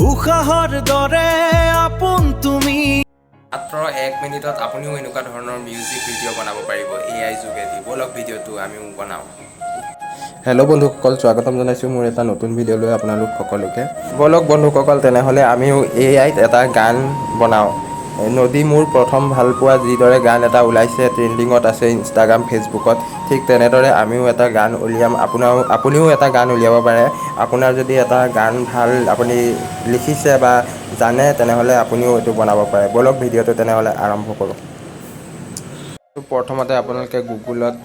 উশাহৰ দৰে আপোন তুমি। মাত্ৰ এক মিনিটত আপুনিও এনেকুৱা ধৰণৰ মিউজিক ভিডিঅ' বনাব পাৰিব এআই যোগেদি। ব'লক, ভিডিঅ'টো আমিও বনাওঁ। হেল্ল' বন্ধুসকল, স্বাগতম জনাইছোঁ মোৰ এটা নতুন ভিডিঅ' লৈ আপোনালোক সকলোকে। ব'লক বন্ধুসকল, তেনেহ'লে আমিও এআইত এটা গান বনাওঁ। নদী মোৰ প্ৰথম ভালপোৱা যিদৰে গান এটা ওলাইছে, ট্ৰেণ্ডিঙত আছে ইনষ্টাগ্ৰাম, ফেচবুকত, ঠিক তেনেদৰে আমিও এটা গান উলিয়াম। আপুনিও এটা গান উলিয়াব পাৰে। আপোনাৰ যদি এটা গান ভাল আপুনি লিখিছে বা জানে, তেনেহ'লে আপুনিও এইটো বনাব পাৰে। ব'লক, ভিডিঅ'টো তেনেহ'লে আৰম্ভ কৰোঁ। প্ৰথমতে আপোনালোকে গুগলত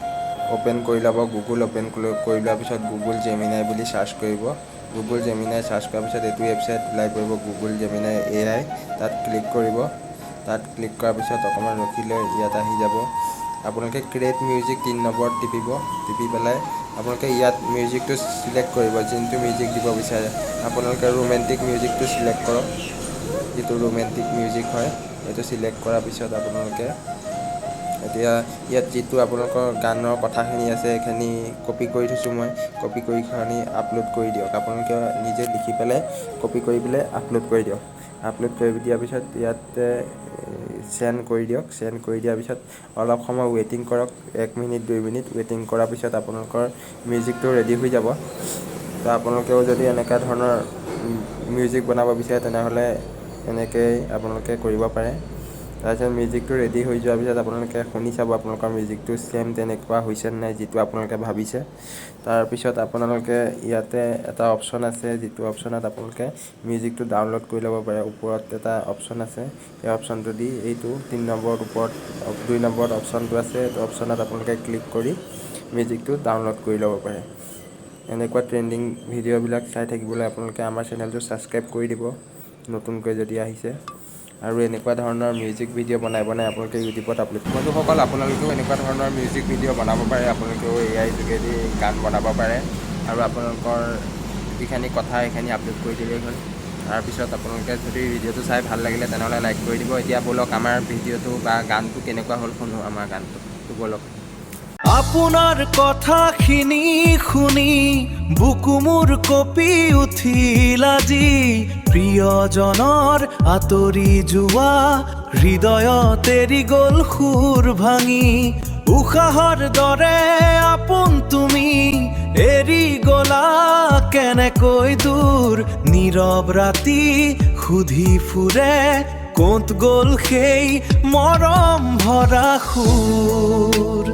অ'পেন কৰি ল'ব। গুগল অ'পেন কৰি লোৱাৰ পিছত গুগল জেমিনাই বুলি চাৰ্চ কৰিব। গুগল জেমিনাই চাৰ্চ কৰাৰ পিছত এইটো ৱেবছাইট ওলাই পৰিব, গুগল জেমিনাই এআই। তাত ক্লিক কৰিব। তাত ক্লিক কৰাৰ পিছত অকণমান ৰখিলে ইয়াত আহি যাব। আপোনালোকে ক্ৰিয়েট মিউজিক 3 নম্বৰত টিপিব। টিপি পেলাই আপোনালোকে ইয়াত মিউজিকটো চিলেক্ট কৰিব, যোনটো মিউজিক দিব বিচাৰে। আপোনালোকে ৰোমেণ্টিক মিউজিকটো চিলেক্ট কৰক, যিটো ৰোমেণ্টিক মিউজিক হয়। সেইটো চিলেক্ট কৰাৰ পিছত আপোনালোকে এতিয়া ইয়াত যিটো আপোনালোকৰ গানৰ কথাখিনি আছে, সেইখিনি কপি কৰি থৈছোঁ মই। কপি কৰিখিনি আপলোড কৰি দিয়ক। আপোনালোকে নিজে লিখি পেলাই কপি কৰি পেলাই আপলোড কৰি দিয়ক। আপলোড কৰি দিয়াৰ পিছত ইয়াতে চেণ্ড কৰি দিয়ক। চেণ্ড কৰি দিয়াৰ পিছত অলপ সময় ৱেইটিং কৰক, 1 মিনিট, 2 মিনিট ৱেইটিং কৰাৰ পিছত আপোনালোকৰ মিউজিকটো ৰেডি হৈ যাব। তো আপোনালোকেও যদি এনেকুৱা ধৰণৰ মিউজিক বনাব বিচাৰে, তেনেহ'লে এনেকেই আপোনালোকে কৰিব পাৰে। তাৰপিছত মিউজিকটো ৰেডি হৈ যোৱাৰ পিছত আপোনালোকে শুনি চাব, আপোনালোকৰ মিউজিকটো ছেম তেনেকুৱা হৈছে নাই, যিটো আপোনালোকে ভাবিছে। তাৰপিছত আপোনালোকে ইয়াতে এটা অপশ্যন আছে, যিটো অপশ্যনত আপোনালোকে মিউজিকটো ডাউনলোড কৰি ল'ব পাৰে। ওপৰত এটা অপশ্যন আছে, সেই অপশ্যনটো দি এইটো 3 নম্বৰত ওপৰত 2 নম্বৰত অপশ্যনটো আছে, এইটো অপশ্যনত আপোনালোকে ক্লিক কৰি মিউজিকটো ডাউনলোড কৰি ল'ব পাৰে। এনেকুৱা ট্ৰেণ্ডিং ভিডিঅ'বিলাক চাই থাকিবলৈ আপোনালোকে আমাৰ চেনেলটো ছাবস্ক্ৰাইব কৰি দিব, নতুনকৈ যদি আহিছে। আৰু এনেকুৱা ধৰণৰ মিউজিক ভিডিঅ' বনাই বনাই আপোনালোকে ইউটিউবত আপলোড। বন্ধুসকল, আপোনালোকেও এনেকুৱা ধৰণৰ মিউজিক ভিডিঅ' বনাব পাৰে। আপোনালোকেও এআই যোগেদি গান বনাব পাৰে আৰু আপোনালোকৰ যিখিনি কথা, সেইখিনি আপলোড কৰি দিলেই হ'ল। তাৰপিছত আপোনালোকে যদি ভিডিঅ'টো চাই ভাল লাগিলে, তেনেহ'লে লাইক কৰি দিব। এতিয়া ব'লক, আমাৰ ভিডিঅ'টো বা গানটো কেনেকুৱা হ'ল শুনো আমাৰ গানটো। তো ব'লক। আপোনাৰ কথাখিনি শুনি বুকু মোৰ কঁপি উঠিল আজি। প্ৰিয়জনৰ আঁতৰি যোৱা হৃদয়ত এৰি গ'ল সুৰ ভাঙি। উশাহৰ দৰে আপোন তুমি, এৰি গ'লা কেনেকৈ দূৰ? নীৰৱ ৰাতি সুধি ফুৰে, ক'ত গ'ল সেই মৰম ভৰা সুৰ?